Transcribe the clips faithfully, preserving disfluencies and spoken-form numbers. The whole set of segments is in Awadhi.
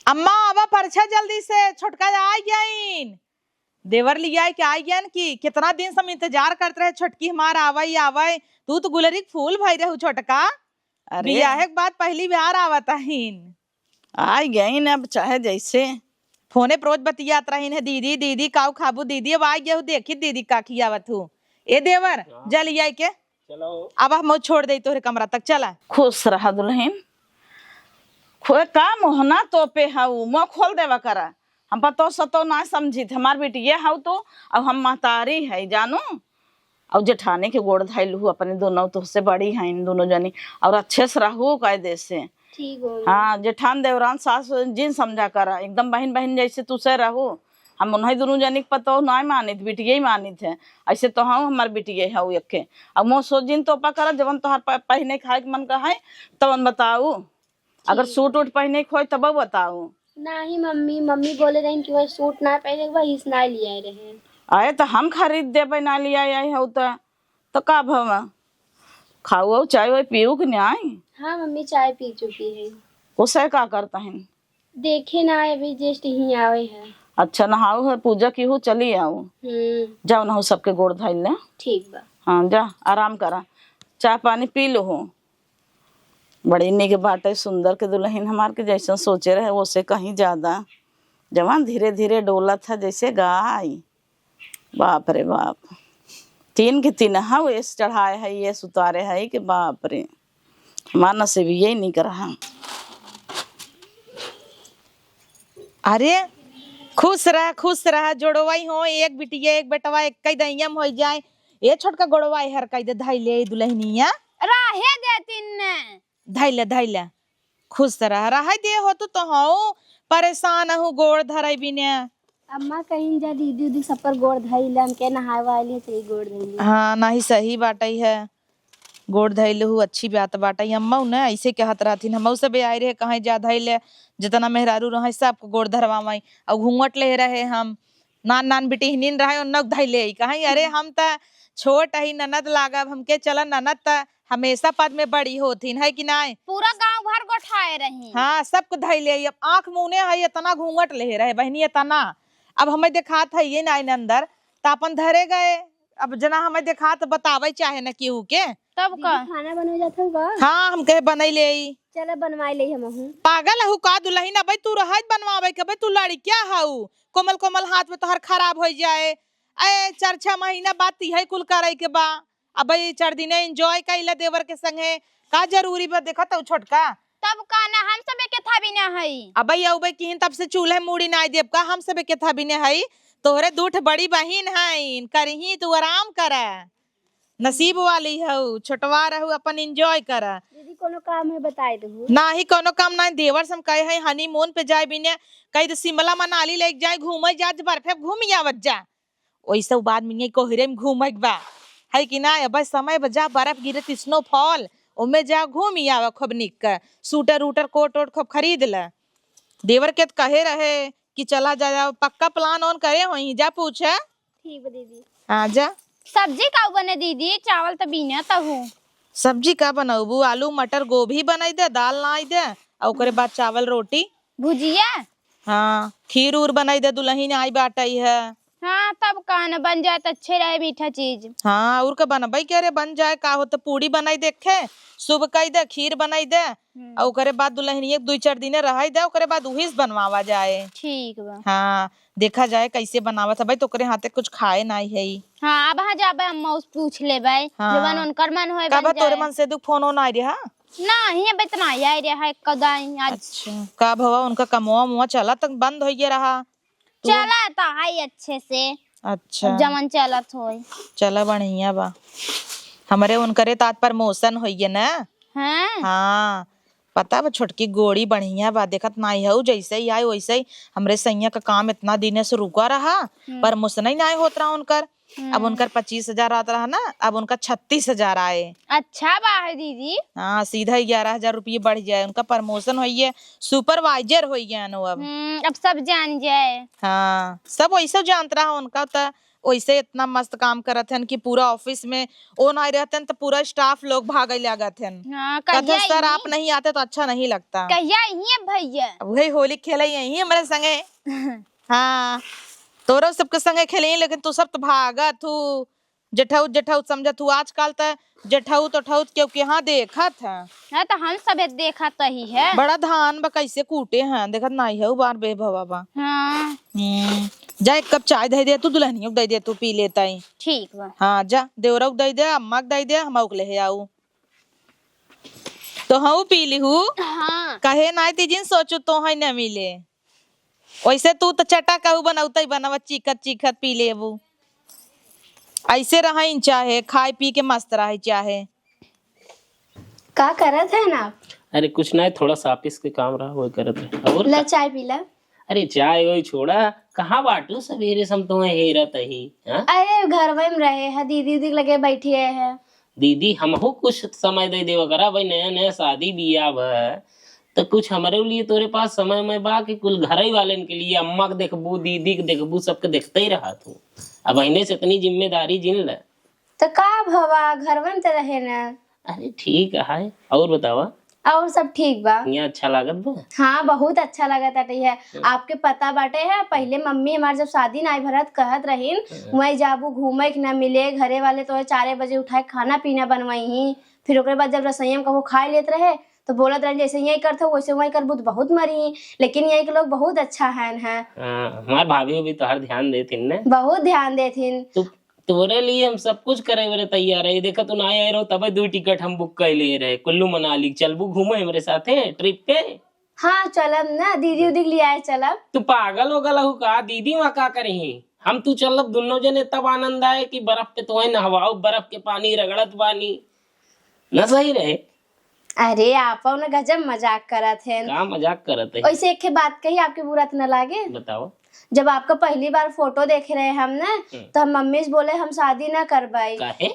अम्मा, आवा परछा जल्दी से, छोटका आ गइन। देवर लियाए के आ गइन कि कितना दिन से हम इंतजार करत रहे, छोटकी हमार आवइ, आवइ। तू तो गुलरी के फूल भई रहू छोटका। अरे। बियाहे के बाद पहली बार आवत हइन। आ गइन अब चाहे जैसे। फोने पर रोज बतियात रहिन है, "दीदी, दीदी, काऊ खाबू दीदी?" अब आ गए हो, देखी दीदी का खियावत हूँ। ए देवर, हाँ। जा लियाए के। चलो। अब हम छोड़ दे तोहरे कमरा तक, चला। खुश रहा दुलहिन। खो-, का मोहना तोपे हऊ, मुँह खोल देवा करा। हम पतो सतो ना समझित, हमार बिटिया हऊ तू, अब हम महतारी है जानू। अउ जेठानी के गोड़ धइलहू, अपने दुनो तोहसे बड़ी हइन दुनो जनी, अउर अच्छे से रहू कायदे से। ठीक हो। हाँ, जेठान देवरान सास जिन समझा करा, एकदम बहिन बहिन जैसे तुसे रहू। हम उन्हीं दुनो जनी के पतो नाय मानित, बिटिये ही मानित है। ऐसे तो हम हमार बिटिये हऊ एके। अब मोह सो जिन तोपा करा, जवन तोहार प-, पहिने खाए के मन का है, तवन बताऊ। अगर ठीक। सूट उट पहिने के होई तब बताऊ। नाही मम्मी, मम्मी बोले रहिन कि वह सूट ना पहने के बा, इस ना लियाए रहे। अरे त हम खरीद देबे, ना लियाए आई हऊ त, त का भवा? खाऊ अउ चाय वाय पीऊ कि नाही? हाँ मम्मी, चाय पी चुकी है। उसे का करता है? देखे ना, अभी just यहीं आवे है। अच्छा, नहाऊ है, पूजा की हूँ, चली आऊ। हम्म। जाओ नहू सबके गोड़ धइल ले। ठीक बा। हाँ, जा, आराम करा, चाय पानी पी लो हो। बड़ी निक बाटे, सुंदर के दुलहिन हमार के जैसन सोचे रहे, ओसे कहीं ज्यादा। जवान धीरे धीरे डोलत है जैसे गाय। बाप रे बाप, तीन के तीन हऊ, एस चढ़ाए है, एस उतारे है कि बाप रे, हमार नसीब यही निक रहा। अरे खुश रह, खुश रह, जोड़वई हो, एक बिटिया एक बेटवा एक कई दइयम हो जाए। ए छोटका गोड़वा हर कई दे, धइले दुलहिनिया। रहे दे तीन ने। धइले, धइले, खुश रह, रहे दे हो तू तो हऊ, परेशान हूँ गोड़ धरई बिने। अम्मा कहीं जा दीदी उदी सब पर गोड़ धइले, हमके नहाए वाली है, सही गोड़ धइले। हाँ, नाही सही बाटई है। गोड़ धइले हू, अच्छी बात बाटई। अम्मा न ऐसे कहत रहथिन, हमऊ सब आए रहे, कहाँ जा धइले, जितना मेहरारू रहे, सबको गोड़ धरवावई। अउ घूंघट ले रहे हम, नान नान बिटिहनिन रहे, उन्नक धइले, कहीं, "अरे, हम त छोट ही ननद लागब, हमके चला ननद त हमेशा पद में बड़ी होथिन, है कि नाय?" पूरा गांव भर गोठाए रही। हाँ, सबको धइले, अब आँख मुने है, इतना घूंघट ले रहे बहिनी, इतना। अब हमें देखात है ये नाय न अंदर, त अपन धरे गए। अब जना हमें देखात बतावे चाहे न केहू के। तब का? दीदी, खाना बनवे जात हऊ का? हाँ, हम कहे बनई ले आई। चला बनवाई ले हमहू। पागल हऊ का दुलहिन? अबे तू रहत बनवावे के, अबे तू लड़किया हऊ, कोमल कोमल हाथ में तोहर खराब हो जाए। ए, चार छह महीना बाद तिहे कुल करे के बा। अबे चार दिने enjoy कइला देवर के संगे, का जरूरी बा? देखत हऊ छोटका। तब का ना, हम सब एके था भी ना हई। अबे अउबे किहिन तब से चूल्हे मूड़ी नाई देब का? हम सब एके था भी ना हई। तोहरे दूठ बड़ी बहिन हईन, करही तू आराम करा। नसीब वाली हऊ, छोटवा रहू, अपन enjoy करा। दीदी, कोनो काम है, बताए दहू। नाही, कोनो काम नाही। देवर से हम कहे हई, honeymoon पे जाए बिने, कही तो शिमला मनाली लेके जाए, घूमे जा, बर्फे घूम आवत जा। ओइसे उ बाद में यही कोहरे में घूमे के बा, है कि ना? अब समय बा, जा, बर्फ गिरत, snowfall, ओमे जा, घूम आवा खूब निक के, सूटर उटर, कोट ओट खूब खरीद ले। देवर के त कहे रहे कि चला जा, जा, पक्का plan on करे होई, जा पूछे। ठीक बा दीदी। हाँ, जा। सब्जी का बने दीदी? चावल त बीनत हूँ। सब्जी का बनउबू? आलू, मटर, गोभी बनाई दे, दाल नाई दे, और ओकरे बाद चावल, रोटी। भुजिया? हाँ, खीर उर बनाई दे, दुलहिन आई बाटई है। हाँ, तब का न, बन जाए त अच्छे रहे मीठा चीज। हाँ, और का बनबई के रे, बन जाए, का होत, पूड़ी बनाई देखे, शुभ कई दे, खीर बनाई दे, हम्म। और ओकरे बाद दुलहिनिया के दुई चार दिने रहाई दे, ओकरे बाद उही से बनवावा जाए। ठीक बा। हाँ, देखा जाए कैसे बनावत है भाई, तो ओकरे हाथे कुछ खाए नाई है। हाँ, अब हाँ जाबे अम्मा उस पूछ लेबे, हाँ। जवन उनकर मन होए कब बन तोरे जाए। मन से दुख फोन होन आए रहा? नाही, अब इतना ही आए रहा है कदाई आज। अच्छा, का भवा उनका कमवा मुआ चला तक बंद होइए रहा? तू चला तो है अच्छे से। अच्छा। अब जवन चलत होई। चला बढ़िया बा। हमरे उनकरे तात promotion होइए ना? हाँ। हाँ। पता बा छोटकी गोड़ी बढ़िया बा, देखत नाई हऊ, जैसे ही आए वैसे ही। हमरे सैया का काम इतना दिने से रुका रहा, हम्म। Promotion ही नाई होत रहा उनकर। अब हम्म। उनकर पच्चीस हजार आत रहा ना, अब उनका छत्तीस हजार आए। अच्छा बा है दीदी। हाँ, सीधा ग्यारह हजार रुपये बढ़ जाए, उनका promotion होइए, supervisor होइए नो अब। हम्म, अब सब जान जाए। हाँ, सब वैसे जानत रहा उनका, त वैसे इतना मस्त काम करत हन कि पूरा office में वो नाहीं रहतन तो पूरा staff लोग भागे लागत हन। हाँ, कहते, "सर, आप नहीं आते तो अच्छा नहीं लगता।" कहिया अइहें भैया? वही होली खेले यही हमरे संगे। हाँ, तोरो सबके संगे खेले, लेकिन तू सब तो भागत हू, जेठौत जेठौत समझत हू। आजकल त जेठौत ओठौत केहू के यहाँ देखत है। हाँ, तो हम सब देखत ही है। बड़ा धान बा, कैसे कूटे हैं, देखत नाहीं है, उ बार बे भवा बा। हाँ। हम्म, जा एक कप चाय दे दे तू, दुल्हनियों को दे दे तू, पी लेता ही। ठीक बा। हाँ, जा देवरऊ को दे दे, अम्मा को दे दे, हम ओक ले आऊ। तो हऊ पी लिहू। हाँ। कहे नाहीं ती जिन सोचू तो है न मिले। वैसे तू तो चटा कहू बनौते ही बनावा, चीखत चीखत पी लेबू। ऐसे रहइन चाहे, खाए पी के मस्त रहे चाहे। का करत है ना आप? अरे कुछ ना, थोड़ा सा office के काम रहा, वही करत है। और ला का? चाय पी ला। अरे चाय वही छोड़ा, कहाँ बाटू? सवेरे से हम तुम्हें हेरत ही, हाँ? अरे घरवे में रहे है, दीदी उदी के लगे बैठी है। दीदी, हमहू कुछ समय दे देवा करा भाई, नया नया शादी बियाह बा, तो कुछ हमरे लिए तोरे पास समय में बा कि कुल घरई वालन के लिए, अम्मा के देखबू, दीदी के देखबू, सबके देखते ही रहा तू। अब अहिने से इतनी जिम्मेदारी जिन ले। तो का भवा, घरवे में तो रहे ना। अरे ठीक है, और बतावा? और सब ठीक बा। यहाँ अच्छा लागत बा? हाँ, बहुत अच्छा लागत बाटे है। हम्म। आपके पता बाटे है, पहिले मम्मी हमार जब शादी नाई भरत कहत रहीन, हम्म। वहीं जाबू घूमे के ना मिले, घरे वाले तो चारे बजे उठाए खाना पीना बनवाई ही, फिर ओकरे बाद जब रसोईया में कबो खाए लेत रहे तो बोलत रहे, "जैसे यहीं करत हो वैसे वहीं करबू तो बहुत मरी।" लेकिन यहीं के लोग बहुत अच्छा हैन है। हाँ, हमार भाभी भी तोहर ध्यान देथिन ने। बहुत ध्यान देथिन। तू तोरे लिए हम सब कुछ करे बरे तैयार है। ये देखा, तू ना आए रहो, तबे दो टिकट हम book कर ले रहे, कुल्लू मनाली। चलबू घूमे हमरे साथे trip पे? हाँ, चलब ना, दीदी उदी के लिए आए चलब। तू पागल हो गला हूँ का? दीदी वहाँ का करी? हम तू चलब, दोनों जने तब आनंद आए कि बर्फ पे तोहे नहवाओ, बर्फ के पानी रगड़त बानी। ना सही रहे? अरे, आप ना गजब मजाक करत हैं। का मजाक करत है? वैसे एक ठे बात कही, आपके बुरा तो ना लागे? बताओ। जब आपका पहली बार फोटो देखे रहे हम ना, हम्म। तो हम मम्मी से बोले, "हम शादी ना करबाई।" काहे?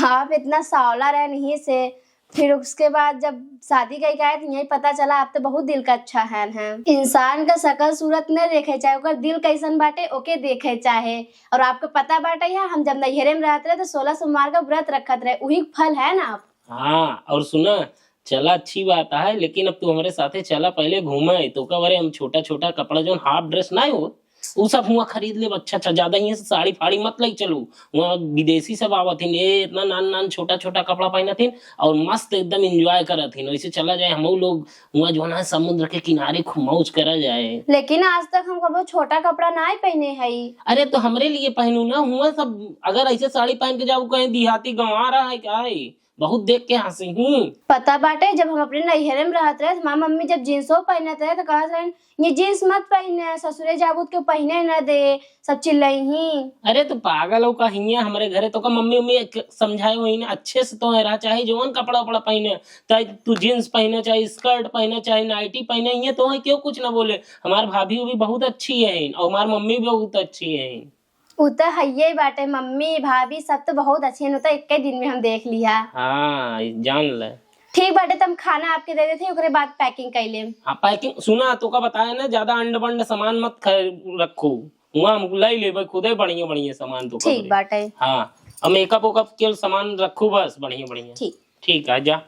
आप इतना सांवला रहे नहीं से, फिर उसके बाद जब शादी कई के आए, तो यही पता चला, आप तो बहुत दिल का अच्छा है, हैं। इंसान का शकल सूरत न देखे चाहे, ओकर दिल कैसन बाटे, ओके देखे चाहे। और आपको पता बाटे है, हम जब नैहरे में रहत रहे, तो सोलह सोमवार का व्रत रखत रहे, वही फल है ना आप। हाँ, और सुना, चला, अच्छी बात है, लेकिन अब तू हमरे साथे चला, पहले घूमे। तो का बरे हम छोटा छोटा कपड़ा, जौन half dress ना हो, उ सब हुआं खरीद लेब। अच्छा अच्छा, ज्यादा हियां से साड़ी फाड़ी मत लई चलू, हुआं विदेशी सब आवत हिन, ए, इतना नान नान छोटा छोटा कपड़ा पहनत हिन और मस्त एकदम enjoy करत हिन। वैसे चला जाए, हमहू लोग हुआं जौन है समुद्र के किनारे खूब मौज करा जाए। लेकिन आज तक हम कबो छोटा कपड़ा ना पहने हई। अरे, तो हमरे लिए पहनू ना, हुआं सब अगर ऐसे साड़ी पहन के जाऊ, कहीं देहाती गंवार है का है? बहुत देख के हंसी हूँ। पता बाटे, जब हम अपने नैहरे में रहत रहे, हमार मम्मी जब जींसो पहनत रहे, तो कहत रहे, "ये जींस मत पहने, ससुरे जाबू तो केहू पहने न दे, सब चिल्लइहीं।" अरे, तो पागल हो का? हियां हमरे घरे तो का मम्मी, मम्मी एक समझाए हुई ना, अच्छे से तो रहा, चाहे जौन कपड़ा उपड़ा पहने, चाहे तू जींस पहने, चाहे skirt पहने, चाहे नाइटी पहने, ये तो है, क्यों कुछ ना बोले। हमार भाभी भी बहुत अच्छी है और हमार मम्मी भी बहुत अच्छी है। उ त हइये बाटे, मम्मी, भाभी सब तो बहुत अच्छे हैं, उ त एक्के दिन में हम देख लिहा। हाँ, जान ले। ठीक बाटे, त हम खाना आपके दे देते हैं, ओकरे बाद packing कर लेम। हाँ, packing, सुना, तोका बताए ना, ज्यादा अंड बंड सामान मत ख-, रखू। हुआं हम लाई लेबे खुदे बढ़िया बढ़िया सामान तोका ठीक बदे। बाटे। हाँ, और makeup वेकअप के सामान रखू बस बढ़िया बढ़िया। ठीक। ठीक है, जा।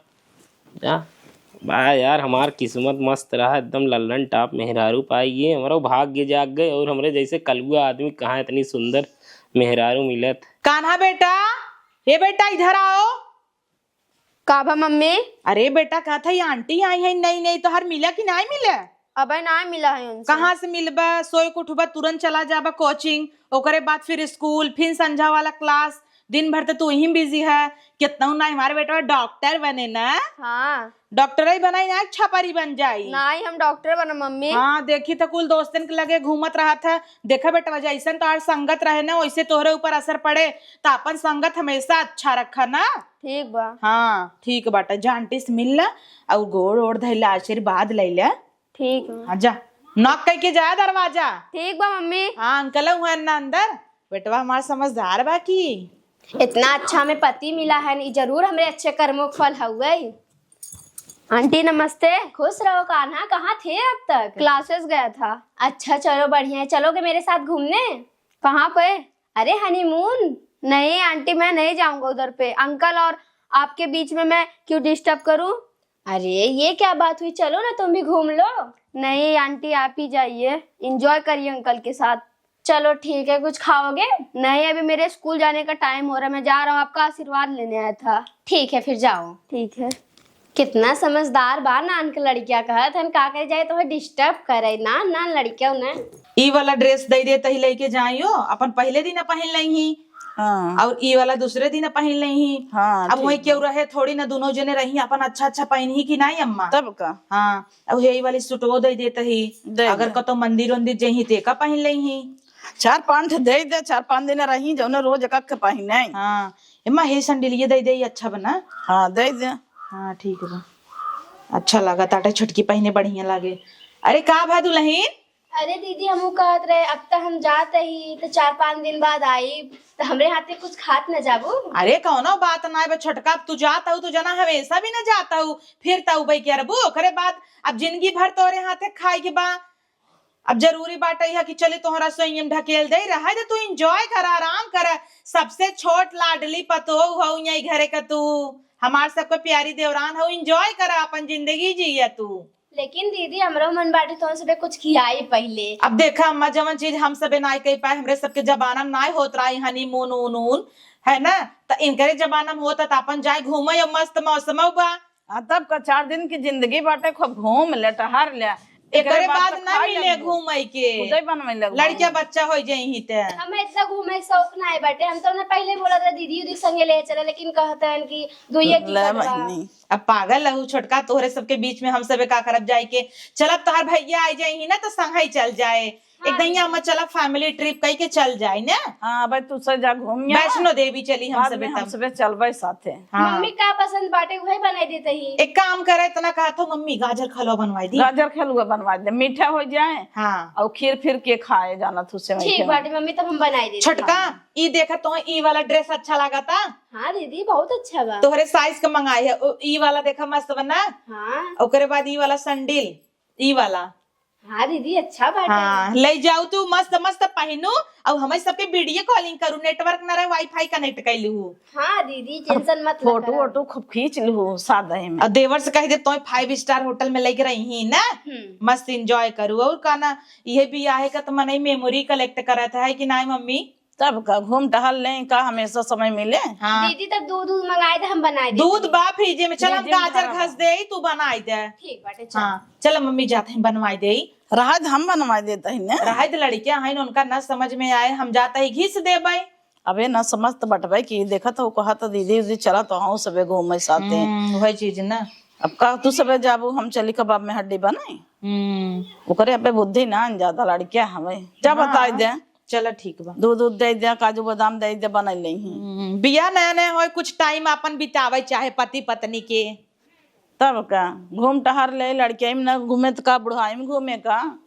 जा। वाह यार, हमार किस्मत मस्त रहा, एकदम लल्लन top मेहरारू पाई गए। हमरो भाग्य जाग गए और हमरे जैसे कलुआ आदमी कहाँ इतनी सुंदर मेहरारू मिलत। कान्हा बेटा, हे बेटा, इधर आओ। का बा मम्मी? अरे बेटा, कहत है ये aunty आई है नई नई, तोहर मिला कि नाहीं मिला? अबे नाहीं मिला है उनसे। कहाँ से मिलबा? सोए के उठबा, तुरंत चला जाबा coaching, ओकरे बाद फिर school, फिर संझा वाला class, दिन भर तो तू ही busy है। कितना ना हमारे बेटवा doctor बने ना। हाँ। Doctor ही बनाई ना, छपरी बन जाई। नाहीं, हम doctor बनब मम्मी। हाँ, देखी तो कुल दोस्तन के लगे घूमत रहत है। देखा बेटवा, जैसन तोहार संगत रहे ना, वैसे तोहरे ऊपर असर पड़े, तो अपन संगत हमेशा अच्छा रखा ना। ठीक बा। हाँ, ठीक बाटे, जा aunty से मिल ला और गोड़ ओड़ धइला, आशीर्वाद ले ले। ठीक बा। हाँ, जा, knock कइके जाया दरवाजा। ठीक बा मम्मी। हाँ, uncle हुआ ना अंदर, बेटवा हमार समझदार बा की। इतना अच्छा हमें पति मिला है, ई जरूर हमरे अच्छे कर्मों के फल हउवे। Aunty नमस्ते। खुश रहो कान्हा, कहाँ थे अब तक? Classes गया था। अच्छा, चलो बढ़िया है, चलोगे मेरे साथ घूमने? कहाँ पे? अरे honeymoon? नहीं aunty, मैं नहीं जाऊंगा उधर पे। Uncle और आपके बीच में मैं क्यों disturb करूं? अरे ये क्या बात हुई, चलो ना तुम भी घूम लो। नहीं aunty, आप ही जाइए, enjoy करिए uncle के साथ। चलो ठीक है, कुछ खाओगे? नहीं, अभी मेरे school जाने का time हो रहा है, मैं जा रहा हूँ, आपका आशीर्वाद लेने आया था। ठीक है फिर जाओ। ठीक है। कितना समझदार बा नान के लड़किया, कहत हन का करे जाए तो disturb करे ना, नान लड़किया ने। ई वाला dress दे दे तही लेके जाइयो, अपन पहले दिन पहन लेही। हाँ। और ई वाला दूसरे दिन पहन लेही। हाँ, अब ठीक वही बा। केहू रहे थोड़ी ना, दोनों जने रही अपन अच्छा अच्छा पहनही कि नहीं अम्मा? तब का? हाँ, अब यही वाली सूटवो दे देत ही। दे अगर दे। कतो मंदिर उंदिर जही ते का पहन लेही। चार पांच ठे दे दे, चार पांच दिन रही, जौने रोज एक एक के पहिने। हाँ, एम्मा हे सैंडलिया दे दे, ई अच्छा बना। हाँ, दे दे। हाँ, ठीक बा, अच्छा लगा ताटे, छोटकी पहिने बढ़िया लागे। अरे का भा दुलहिन? अरे दीदी, हमहू कहत रहे, अब त हम जात ही, त चार पाँच दिन बाद आई, त हमरे हाथे कुछ खात न जाबू? अरे कौनो बात ना बा छोटका, अब तू जात हऊ, तू जना हमेशा भी न जात हऊ, फिर त उबई के अरबू, ओकरे बाद अब जिंदगी भर तोरे हाथे खाए के बा। अब जरूरी बाटे यह कि चली तोहरा सोइयम ढकेल दे, रहे दे, तू enjoy कर, आराम कर। सबसे छोट लाडली पतोह हऊ यही घरे का तू, हमार सबके प्यारी देवरान हऊ, enjoy कर, अपन जिंदगी जिया तू। लेकिन दीदी, हमरो मन बाटे तोहन सबे कुछ खियाई पहिले। अब देखा अम्मा, जवन चीज हम सबे नाय कह पाए, हमरे सबके जमाना में नाय होत रहा honeymoon ऊन ऊन, है ना? त इनकरे जमाना में होता त अपन जाए घूमे, अब मस्त मौसम बा। हाँ, तब का चार दिन की जिंदगी बाटे, खूब घूम ले, टहर ले। एकरे एकरे बाद बाद तो ना खाए मिले लगबू। घूमे के। खुदे बनवे लगबू। लड़का बच्चा हो जाई ही ते। हमें इतना घूमे के शौक ना है बाटे। हम तो उन्हें पहले बोला था दीदी उदी संगे ले चले, लेकिन कहते हैं कि दुइये ले टिकट बा। बहिनी। अब पागल रहू छोटका, तोहरे सबके बीच में हम सबे का करब जाए के? चलब तोहार भैया आ जाई ही ना तो संगे चल जाए। हाँ, एकदम दीदी। अम्मा चला family trip कई के चल जाए ना। हाँ, भाई तू से जा घूम आ। वैष्णो देवी चली हम बाद सबे में हम तब। सबे चलबे साथे। हाँ। मम्मी का पसंद बाटे उहे बनाई देते ही। एक काम करे, इतना कहा तो मम्मी गाजर का हलवा बनवाई दी। गाजर का हलवा बनवाई दे, मीठा हो जाए। हाँ। और खीर फिर के खाए जाना तू से ठीक वैसे। बाटे मम्मी, तब हम बनाई देते छोटका, हैं। ई देखा तो ई वाला dress अच्छा लगा था। हाँ दीदी, बहुत अच्छा बा। तोहरे size का मंगाए है। ओ, ई वाला देखा मस्त बना। हाँ। ओकरे बाद ई वाला सैंडल, ई वाला। हाँ दीदी, अच्छा बाटे। हाँ, ले जाऊ तू मस्त मस्त पहनू, और हमें सबके video calling करू, network ना रहे, WiFi connect कर लू। हाँ दीदी, tension मत ला फोटो करा। वोटो खूब खींच लू सादे में। और देवर से कह दे, तोय five star hotel में लेके रही ही ना, हम्म। मस्त enjoy करू। और का ना, ये भी आहे का तो मनई memory collect करत है कि नाय मम्मी? तब का घूम टहल लें, का हमेशा समय मिले? हाँ। दीदी, तब दूध, दूध मंगाए दे, हम बनाए देते दूध हैं। बा fridge में, चल हम fridge में गाजर भरा घस बा। दे, तू बनाए दे। ठीक बाटे, चल। हाँ, चल मम्मी जाते हैं बनवाए दे। रहा दे, हम बनवाए देते हैं ने। रहा दे, लड़कियां हैं, उनका ना समझ में आए, हम जाते ही घिस देबे। अबे ना समझ तो बटबे की देखत हो, कहत दीदी उदी चला तो हम सबे घूमे साथे। हम्म, वही चीज ना। अब का तू सबे जाबू, हम चली कबाब में हड्डी बनाई। हम्म। ओकरे अबे बुद्धि ना ज्यादा, लड़कियां हवे। जा हाँ। बताए दे। चला ठीक बा। दूध, दूध दे दे, काजू बादाम दे दे, बनाई लेही। हम्म, बियाह नया नया होए, कुछ time आपन बितावे चाहे पति पत्नी के। तब का, घूम टहर ले, लड़कियाई में ना घूमे त का, बुढ़ाई में घूमे का,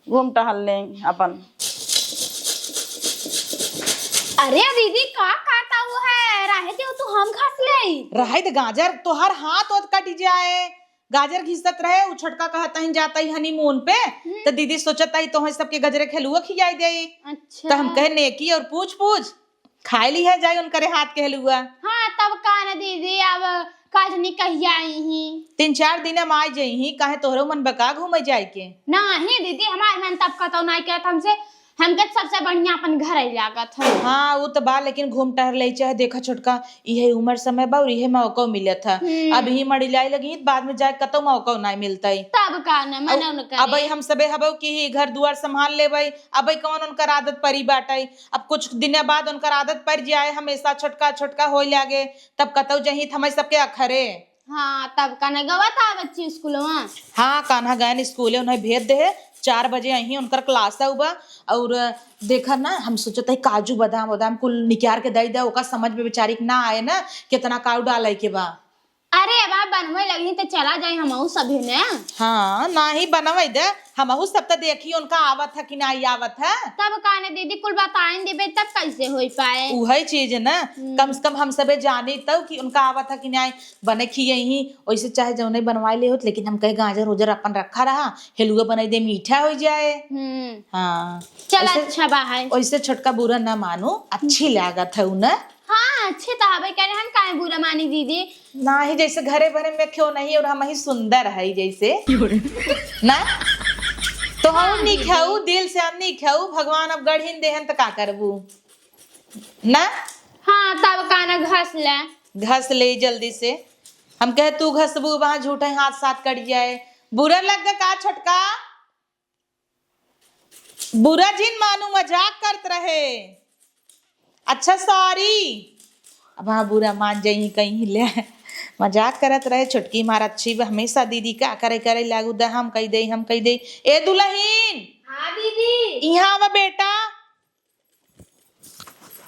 घूम टहर ले अपन। अरे दीदी, का काटा हुआ है? रहे दे, तू हम घस ले। रहे दे, गाजर तोहर हाथ ओत कट जाए। गाजर घिसत रहे, उ छोटका कहत हईं जात ही honeymoon पे, हम्म। त दीदी सोचत हई तोहई सबके गजरे के हलुआ खियाई देई। अच्छा। त हम कहे नेकी और पूछ पूछ, खाए लिहे जाई उनकरे हाथ के हलुआ। हाँ, तब का न दीदी, अब का जनी कहिया आई ही। तीन चार दिन में आ जाई ही, काहे तोहरो मन बका घूमे जाए के? नाही दीदी, हमार मन तब कतौ नाही कहत हमसे, हमके सबसे बढ़िया अपन घर ही लागत है। हाँ, उ त बा, लेकिन घूम टहर ले चाहे। देखा छोटका, इहे उम्र समय बा और इहे मौका मिलत है। हम्म। अबही मड़िलाई लगी, बाद में जाए कतौ मौका नाय मिलतई। तब का न, मने अब, उनका अबही रे। हम सबे हबो कि ही घर दुआर संभाल लेबई, अबही कौन उनकर आदत परी बाटई। अब कुछ दिन बाद उनकर आदत पड़ जाए, हमेशा छोटका छोटका होए लागे, तब कतौ जही त हमई सबके अखरे। हाँ, तब कान्हा गवा था बच्ची स्कूलवा? हाँ, कान्हा गयन स्कूले, उन्हें भेज दे है, चार बजे अही उनकर class है बा। और देखा ना, हम सोचत है काजू बादाम वादाम कुल निकाल के दे दे, ओका समझ में बेचारी के ना आए ना, कितना काउ डाले के बा। अरे, अब आप बनवे लगी तो चला जाए हमहू सभी ने। हाँ, नाही बनवे दे, हमहू सब तो देखी उनका आवत है कि नाही आवत है। तब काने दीदी कुल बताइन देबे तब कैसे होई पाए? उहई चीज ना, हम्म। कम से कम हम सबे जानी तब कि उनका आवत है कि नाही। बने खियही, वैसे चाहे जौने बनवाए ले होत, लेकिन हम कहे गाजर उजर अपन रखा रहा, हेलुआ बनाई दे, मीठा हो जाए। हम्म। हाँ। चल, वैसे, अच्छा बा है। वैसे छोटका बुरा ना मानू, अच्छी लागत है उ ना। हाँ, अच्छे तो हबे करे, हम काहे बुरा मानी दीदी? नाही, जैसे घरे भरे में क्यों नहीं और हम ही सुंदर है जैसे। ना? तो हम हाँ, नहीं दीदी। खाऊ, दिल से हम नहीं खाऊ, भगवान अब गढ़िन देहन तो का करबू? ना? हाँ, तब काना घस ले। घस ले जल्दी से। हम कहे तू घसबू, वहाँ झूठे हाथ साथ कट जाए। बुरा लग गा का छोटका? बुरा जिन मानू, मजाक करत रहे। अच्छा, sorry। अब हाँ, बुरा मान जाई कहीं ले। मजाक करत रहे छोटकी मार अच्छी बा, हमेशा दीदी का करे, करे लागू द, हम कही दे, हम कही दे। ए दुल्हन, हाँ दीदी। यहाँ आवा बेटा।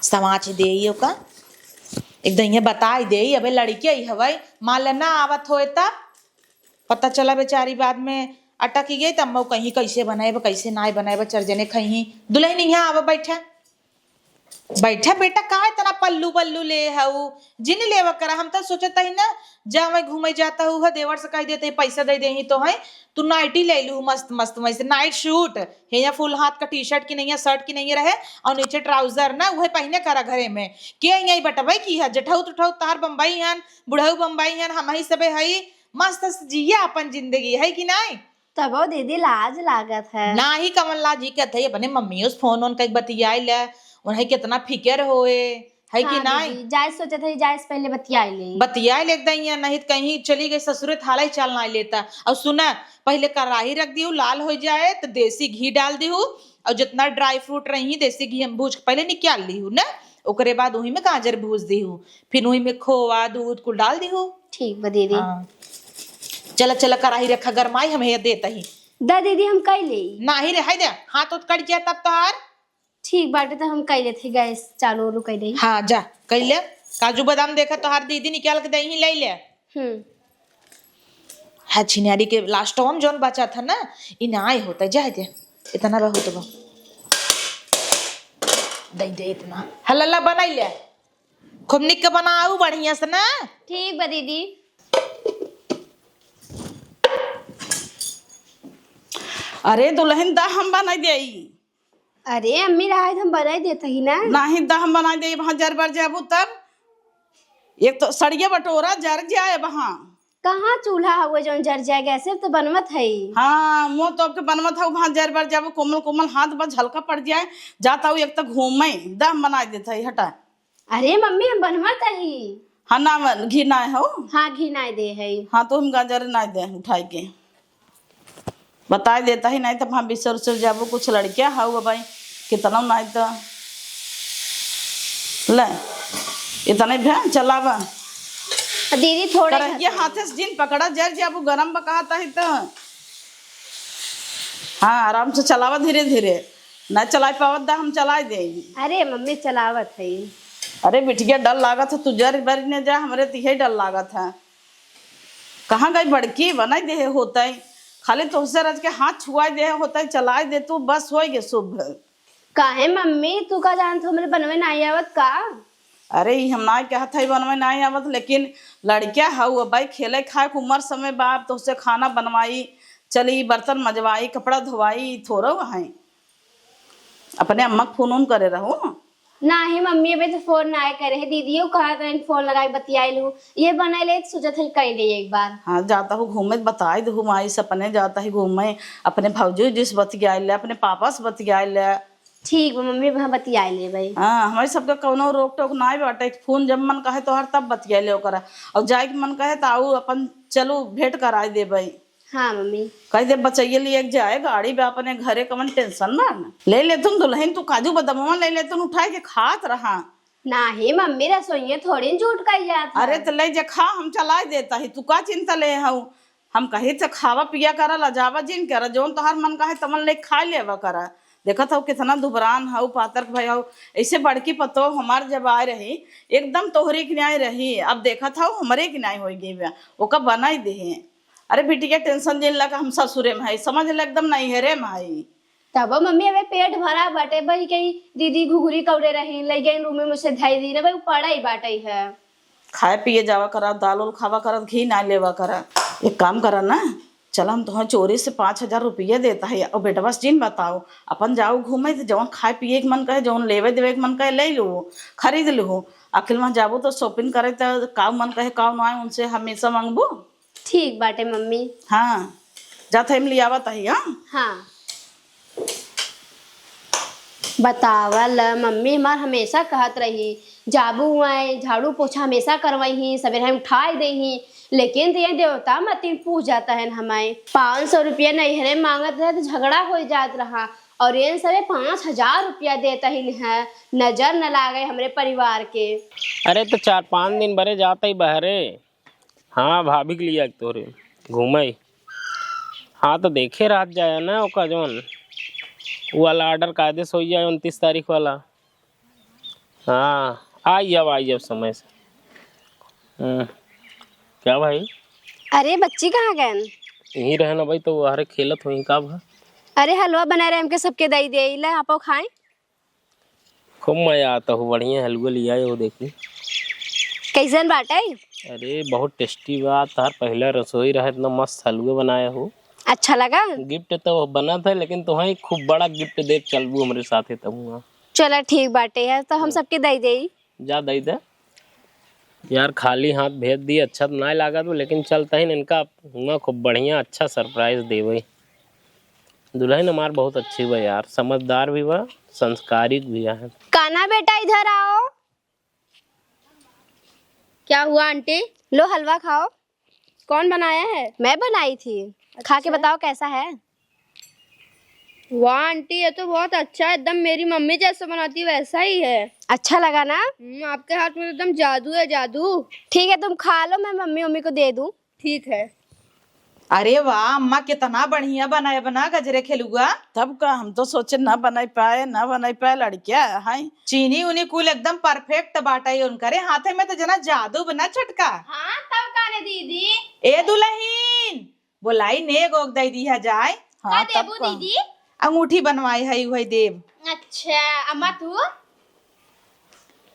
समाज देई ओका, एकदम ये बताई देई, अबे लड़की आई हवई, मान ले ना आवत होए तब पता चला बेचारी बाद में अटकी गई, तब मऊ कहीं कैसे बनाएब, कैसे नाय बनाएब, चार जने खइहीं। दुल्हन यहाँ आवा, बैठा, बैठा बेटा, का इतना पल्लू पल्लू ले हऊ, जिन लेवा करा, हम तो सोचत ही ना, जहाँ वहीं घूमे जाता हूँ, देवर से कह देते, पैसा दे देही तो है, तू नाइटी ले लू मस्त मस्त, वैसे नाइट सूट, हेया फुल हाथ का टी शर्ट की नहीं है, शर्ट की नहीं रहे, और नीचे ट्राउजर ना, उहे पहिने करा घरे में। के यही बटवे की है, जेठऊ तुठऊ तार बम्बई हन, बुढ़ऊ बम्बई हन, हम ही सबे हई, मस्त से जिया अपन जिंदगी, है कि नाई? तबो दीदी लाज लागत है। नाही कवन लाज, ई कहत है अपने मम्मियों से फोन ओन कइके बतियाई ले, उन्हें कितना फिकर होए, है कि हाँ नाई? दीदी, जाए सोचत है, जाए से पहले बतियाई ले। बतियाई ले एकदम, या नहीं तो कहीं चली गई ससुरे, थाला ही चाल ना लेता। और सुना, पहले कढ़ाई रख दिहू, लाल हो जाए तो देसी घी डाल दिहू, और जितना ड्राई फ्रूट रही देसी घी हम भूज के पहले निकाल लिहू ना, ओकरे बाद वही में गाजर भूज दिहू, फिर वही में खोवा दूध कुल डाल दिहू। ठीक बा दीदी। हाँ। चला चला, कढ़ाई रखा गरमाई, हम ये देता ही। दा दीदी, हम कई ले। नाही रे, हाय दे, हाथ उत कट जाए तब तोहार। ठीक बाटे, तो हम कई लेते, गैस चालू वालू कई दे। हाँ, जा, कई ले। काजू बादाम देखा, तोहार दीदी निकाल के दही, ले ले। हम्म। है छिनारी के लास्ट में जौन बचा था ना, इ नाय होता, जाए दे, इतना बहुत बा। दे दे इतना। हल्ला बनाई ले, खूब निक के बनाऊ बढ़िया से ना। ठीक बा दीदी। अरे दुल्हन, दा हम बनाई देई। अरे अम्मी, रहा है, हम बनाई देत ही ना। नाही, दा हम बनाई देई, वहाँ जर बर जाबू तब। एक तो सड़िया बटोरा जर जाए वहाँ। कहाँ चूल्हा हुआ जौन जर जाए, गैसे तो बनवत है। हाँ, मुँह तो आपके बनवत है, वहाँ जर बर जाबू, कोमल कोमल हाथ बस हल्का पड़ जाए, जाता हूँ एक तो घूमे, दा हम बनाई देत है, हटा। अरे मम्मी, हम बनवत ही। हाँ, ना मन, घी ना हो। हाँ, घी ना दे है। हाँ, तो हम गाजर ना दे उठाई के। बताई देता ही, नहीं तो हम बिसर उसर जाबो, कुछ लड़कियां हऊ भाई, कितना नहीं तो ले, इतने भ्यान चलावा। दीदी, थोड़े करहिया हाथे से जिन पकड़ा, जर जाबो, गरम बकाता है तो। हाँ, आराम से चलावा, धीरे धीरे। ना चलाए पावत दा, हम चलाए देई। अरे मम्मी, चलावत है। अरे बिटिया, डर लागत है, तू जर बर ने जा, हमरे तिहे डर लागत है। कहाँ गई बड़की? बनाई देहे होतई, खाली तोहसे रज के हाथ छुआई देहे होतई, चलाए दे तू, बस होई गे शुभ। काहे मम्मी, तू का जानत हो, हमरे बनवे नाई आवत का? अरे, ई हम नाई कहत हई बनवे नाई आवत, लेकिन लड़किया हऊ, अब भाई खेले खाए के उमर समय बा, अब तोहसे खाना बनवाई, चली बर्तन मजवाई, कपड़ा धोवाई, ई थोड़ो है। अपने अम्मा के फोन उन करे रहो। नाही मम्मी, अबे तो फोन नाय करे है। दीदियो कहत रहन फोन लगाई बतियाई लू। ये बनाई ले तो सोचत है कई ले एक बार। हाँ, जाता हूँ घूमे तो बताई दहू माई से, अपने जाता ही घूमे, अपने भौजी जी से बतियाई ले, अपने पापा से बतियाई ले। ठीक बा मम्मी, वहाँ बतियाई ले भाई। हाँ, हमारे सबके कौनो रोक टोक नाय बाटे। फोन जब मन कहे तोहर तब बतियाई ले ओकरा। और जाए के मन कहे तो आऊ अपन चलू भेंट कराई दे भाई। हाँ मम्मी। कह दे बचैया लिए के जाए, गाड़ी बा अपने घरे, कवन टेंशन बा ना। ले लेतुन दुल्हन, तू काजू बदमवा ले लेतुन उठाए के खात रहा। नाही मम्मी, रसोइये थोड़ी न झूठ कही जात है। अरे त ले जे खा, हम चलाए देता ही, तू का चिंता ले हऊ? हम कही थे खावा पिया करा, लजावा जिन करा, जौन तोहार मन कहे तमन ले खा लेवा करा। देखत हौ कितना दुबरान हौ, पातर भय हौ। ऐसे बड़की पतोह हमार जब आए रही, एकदम तोहरे के न्याय रही, अब देखत हौ हमरे के न्याय होइ गई बा, ओका बनाई देहे। अरे बिटिया, tension जिन ला, हम ससुरे में है, समझ ले, एकदम नैहरे में है। तब मम्मी, अबे पेट भरा बाटे, भाई कहीं दीदी घुघुरी कौड़े रही, ले गई रूम में मुझसे धई दी ना, भाई पड़ा ही बाटे है। खाए पिए जावा करा, दाल उल खावा करा, घी ना लेवा करा। एक काम करा ना, चला हम तुहैं चोरी से पाँच हजार रुपया देता है, और बेटवा से जिन बताओ, अपन जाओ घूमे, तो जौन खाए पिए के मन कहे, जौन लेवे देवे के मन कहे, ले लो, खरीद लो। आखिर वहाँ जाबो तो shopping करे, तो का मन कहे, का ना आए, उनसे हमेशा मांगबो। ठीक बाटे मम्मी। हाँ, जात है, हम लियावत है, हाँ? हाँ। बतावल, मम्मी हमार हमेशा कहत रही, "जाबू आए, झाड़ू पोछा हमेशा करवाई ही, सवेरे हम उठाए दे ही।" लेकिन तो ये देवता मतिन पूछ जाता है हमारे। पाँच सौ रुपया नैहरे मांगत रहे तो झगड़ा हो जात रहा, और ये सबे पाँच हजार रुपया देता ही है, नजर न लागे हमरे परिवार के। अरे तो चार पाँच दिन बरे जाता ही बहरे। हाँ, भाभी के लिए आज तोरे घूमे। हाँ, तो देखे रहत जाए ना, ओका जौन उ वाला order कायदे से होइ जाए उनतीस तारीख वाला। हाँ, आई जाब, आई जाब समय से। हम्म, क्या भाई? अरे, बच्ची कहाँ गएन? यहीं रहे ना भाई, तो अरे खेलत होई का भा? अरे, हलवा बनाए रहे, हमके सबके दई दे, ले आपो खाए। खूब मजा आता हो, बढ़िया हलवा लियाए हो, देखी। कैसन बाटे? अरे बहुत tasty बा, तार पहला रसोई रहे, इतना मस्त हलवा बनाया हो। अच्छा लगा? Gift तो बनत है, लेकिन तोहई खूब बड़ा gift देब, चलबू हमरे साथे तब हुआ। चला ठीक बाटे है, तो हम हाँ। सबके दई देई। जा दई दे। यार खाली हाथ भेज दी, अच्छा तो नाय लागत बा, लेकिन चलता ही इनका हुआ खूब बढ़िया अच्छा surprise देवे। दुल्हन हमार बहुत अच्छी बा यार, समझदार भी बा, संस्कारिक भी है। कान्हा बेटा, इधर आओ। क्या हुआ आंटी? लो, हलवा खाओ। कौन बनाया है? मैं बनाई थी। खा के अच्छा। बताओ कैसा है। वाह आंटी, ये तो बहुत अच्छा है, एकदम मेरी मम्मी जैसा बनाती है वैसा ही है। अच्छा लगा ना? हम्म, आपके हाथ में तो एकदम जादू है, जादू। ठीक है, तुम खा लो, मैं मम्मी, मम्मी को दे दूं। ठीक है। अरे वाह अम्मा, कितना बढ़िया बनाए बना गजरे खेलुआ। तब का, हम तो सोचे ना बनाई पाए, ना बनाई पाए, लड़किया है। चीनी उनी कुल एकदम perfect बाटे उनकरे हाथे में, तो जना जादू बना छोटका। हाँ, तब का ने दीदी। ए दुलहिन, बोलाई नेग ओग दई दिया जाए। का हाँ, तब देबू का। दीदी? अंगूठी बनवाई है, वही देब। अच्छा, अम्मा तू?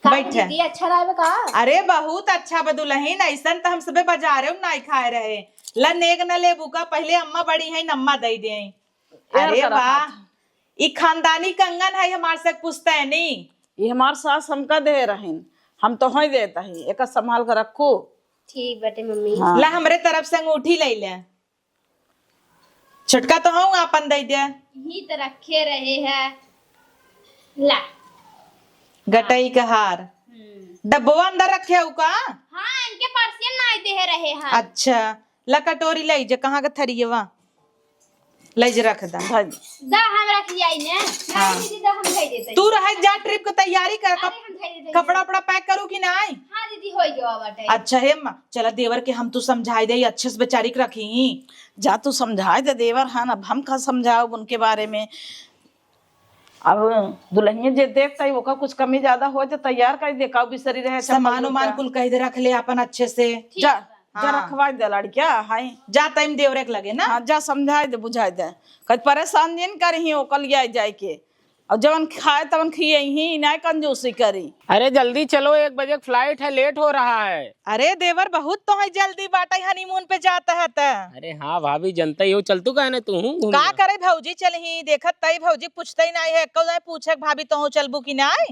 का बैठे। दीदी, अच्छा रहे का? अरे बहुत अच्छा बा दुलहिन, ऐसन त हम सबे बाजारे में नाई खाए रहे। ला नेग न लेबू का, पहले अम्मा बड़ी है, अम्मा दई दे। एहर अरे करा वाह, हाथ। ई खानदानी कंगन है हमार से पुश्तैनी। ये हमार सास हमका दे रहीन, हम तोहई देत ही, एका संभाल के रखू। ठीक बाटे मम्मी। हाँ। ला हमरे तरफ से अंगूठी ले ले। छोटका तो हूँ, आपन दे दे। यही तो रखे रहे हैं। ला। गटई के हार। हम्म। डब्बवा अंदर रखे हो का? हाँ, इनके पर्सियन ना दे रहे हैं। अच्छा, ला कटोरी ले जे, कहाँ के थरियवा? ले जे रख दा। दा, हम रख जाई ने। हाँ। दीदी, दा, हम धई देते। तू रह जा, trip के तैयारी कर। अरे, हम धई देते। कपड़ा उपड़ा pack करू कि नाई? हाँ दीदी, होई गवा बाटे। अच्छा हे अम्मा, चला देवर के हम तू समझाई दे, अच्छे से बेचारी के रखी। जा तू समझाई दे देवर, हाँ, अब हम का समझाओ उनके बारे में। अब दुल्हनिया जे देखता है, ओका कुछ कमी ज्यादा हो तो तैयार कर दे, काऊ बिसरी रहे, सामान उमान कुल कह दे रख ले अपन अच्छे से। ठीक जा। बा। जा हाँ। रखवाई दे लड़किया, हाय। जा तइम देवरे के लगे ना। हाँ, जा समझाई दे, बुझाई दे। कद परेशान जिन करही ओकर लिया जाए के। और जवन खाए तवन खियइही, नाय कंजूसी करी। अरे जल्दी चलो, एक बजे के flight है, late हो रहा है। अरे देवर, बहुत तोहई जल्दी बाटे, honeymoon पे जात ह त। अरे हाँ भाभी, जनता ही हो, चल तू काहे ना तू हूँ घूमे। का करे भौजी चलही, देखत तई भौजी पूछते ही नाय है, कौ जाए पूछे भाभी तोहू चलबू कि नाय?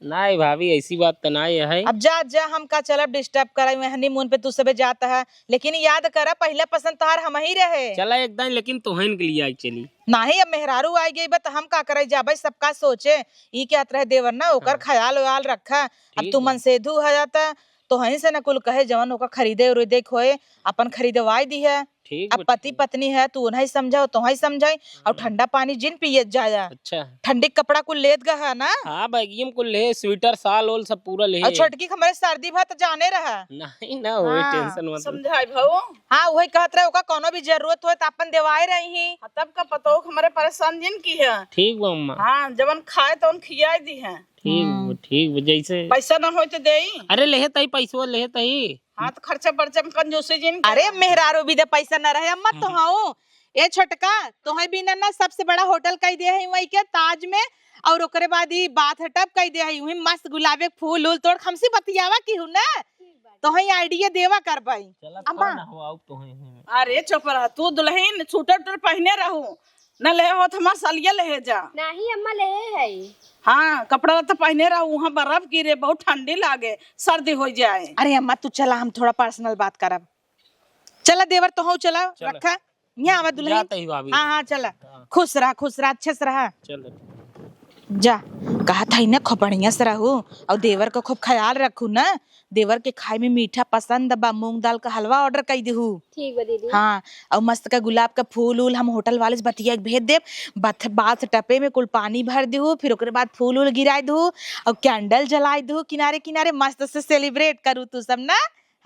नाय भाभी, ऐसी बात त नाय है। अब जा, जा, हम का चलब disturb करे, honeymoon पे तू सबे जात ह, लेकिन याद करा, पहला पसंद तोहार हमही रहे। चला एक दिन, लेकिन तोहन के लिए आई चली। नाही, अब मेहरारू आई गई बा, त हम का करे जाबे, सबका सोचे, ई कहत रहे देवर ना, ओकर हाँ। ख्याल व्याल रखा। अब ठीक तू बा। मनसेधु है त तोहन से न कुल कहे, जवन ओकर खरीदे उरीदे के होए, अपन खरीदवाई दी है। ठीक अब बा, पति ठीक। पत्नी है, तू उन्हें समझाओ, तोहें समझाई, और हाँ। ठंडा पानी जिन पियत जाया। अच्छा। ठंडी कपड़ा कुल लेत गहा ना? हाँ, बैगियम कुल ले, स्वेटर, साल ओल सब पूरा ले। और छोटकी के हमरे सर्दी भा त जाने रहा। नहीं ना, होई, हाँ। Tension मत ले। समझाई भाऊ। हाँ, वही कहत रहे, ओका कोनो भी जरूरत होए त अपन देवाए रही ही। हाँ, तब का पतोह हमरे परेशान जिन की है। ठीक बा अम्मा। हाँ, जवन खाए तवन खियाए दी है। ठीक बा, हम्म। ठीक बा, जैसे पैसा ना होए त देई। अरे, लेहे तई पैसवा, लेहे तई। हाँ, तो खर्चा बर्चा में कंजूसी जिन अरे, करा। मेहरारू भी दे पैसा न रहे, अम्मा, तो हम्म। हऊ। ए छोटका, तोहे बिना ना सबसे बड़ा होटल कई दे है वही के ताज में, और ओकरे बाद ई बाथ टब कई दे है, वही मस्त गुलाबे के फूल उल तोड़, हमसे बतियावा की हूँ ना, तोहे idea देवा करबई। चला, अम्मा। कौन हो, आओ तोहे ही में। अरे चुप रह, तू दुल्हन सूटर उटर पहिने रहू, न ले होत हमार सलिया लेहे जा। नहीं अम्मा, लेहे है। हाँ, कपड़ा लत्ता पहिने रहू, वहाँ बर्फ गिरे, बहुत ठंडी लागे, सर्दी हो जाए। अरे अम्मा, तू चला, हम थोड़ा personal बात करब। चला देवर, तोहू चला, चला। रखा। यहाँ आवा दुल्हन। जात ही भाभी। हाँ, हाँ, चला। हाँ। खुश रहा, खुश रहा, अच्छे से रहा। चल। जा, कहत है ना, खूब बढ़िया से रहू, और देवर को खूब ख्याल रखू ना। देवर के खाए में मीठा पसंद बा, मूंग दाल का हलवा order कई देहू। ठीक बा दीदी। हाँ, और मस्त का गुलाब का फूल उल हम होटल वाले से बतिया के भेज देब। बाथ, बाथ टपे में कुल पानी भर देहू, फिर ओकरे बाद फूल उल गिराए देहू, और candle जलाए देहू किनारे किनारे, मस्त से celebrate करू तू सब ना,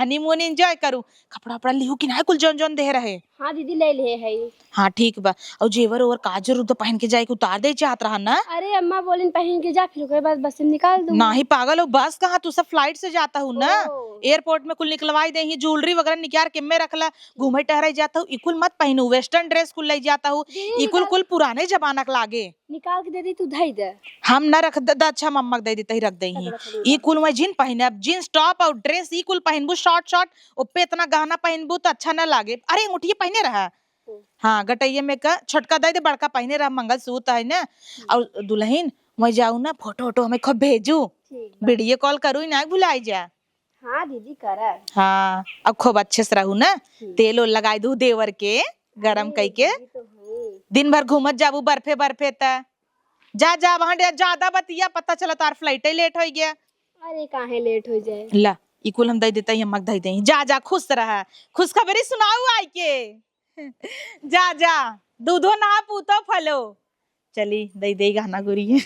honeymoon enjoy करू। कपड़ा उपड़ा लिहू कि ना, कुल जौन जौन देह रहे? हाँ दीदी, ले ले है। हाँ, ठीक बा। और जेवर ओवर काजर उधर पहन के जाए के उतार दे चाहत रहा ना? अरे अम्मा बोलिन पहन के जा, फिर ओकरे बाद बस से निकाल दूँ। नाही पागल हो, बस कहाँ, तू सब flight से जाता हूँ ना। ओ। Airport में कुल निकलवाई दे ही, jewellery वगैरह निकाल के में रखला, घूमे टहरे जाता हूँ, इकुल मत पहनू, western dress कुल ले जाता हूँ, दीदी, इकुल निकाल कुल पुराने जमाना के लागे। निकाल के दे दी, तू धई दे। हम ना रख दे, अच्छा मम्मा के दे देते ही रख दे ही। रख दे। ई कुल मैं जिन पहने, अब jeans top और dress ई कुल पहनबू, short short, ओपे इतना गहना पहनबू तो अच्छा ना लागे। अरे अंगूठिया पहने रहा। हम्म। हाँ, गटैया में का छोटका दे दे, बड़का पहने रहा, मंगलसूत्र है ना। हम्म। और दुल्हन, मैं जाऊ ना, photo वोटो हमें खूब भेजू। ठीक बा। Video call करू ना, भुलाई जा। हाँ दीदी, करब। हाँ, अब खूब अच्छे से रहू ना। हम्म। तेल ओल लगाई दू देवर के, गरम अरे, कई के। दीदी तो हूँ। दिन भर घूमत जाबू बर्फे बर्फे त। जा, जा, वहाँ डे-, ज्यादा बतिया, पता चला तार flight ही late हो गया। अरे, काहे late हो जाए? ला, ई कुल हम दे देता ही, अम्मा के दे दे। जा, जा, खुश रहा। खुशखबरी सुनाऊ आई के। जा, जा, दूधो नहा पूतो फलो। चली, दे दे गहना गुरी।